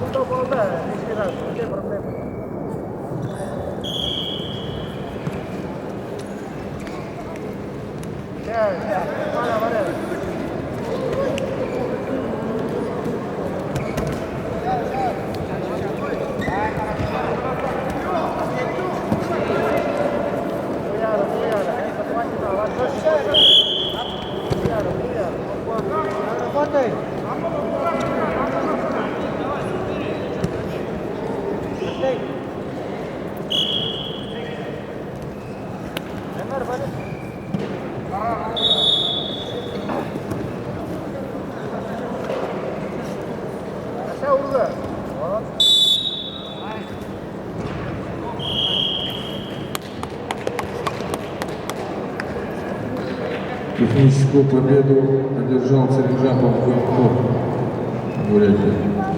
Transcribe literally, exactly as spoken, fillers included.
Что было, да, лишний раз, вообще проблем нет. Да, да, пора, пора. Техническую победу одержал Цыренжапов Гуртур, Бурятия.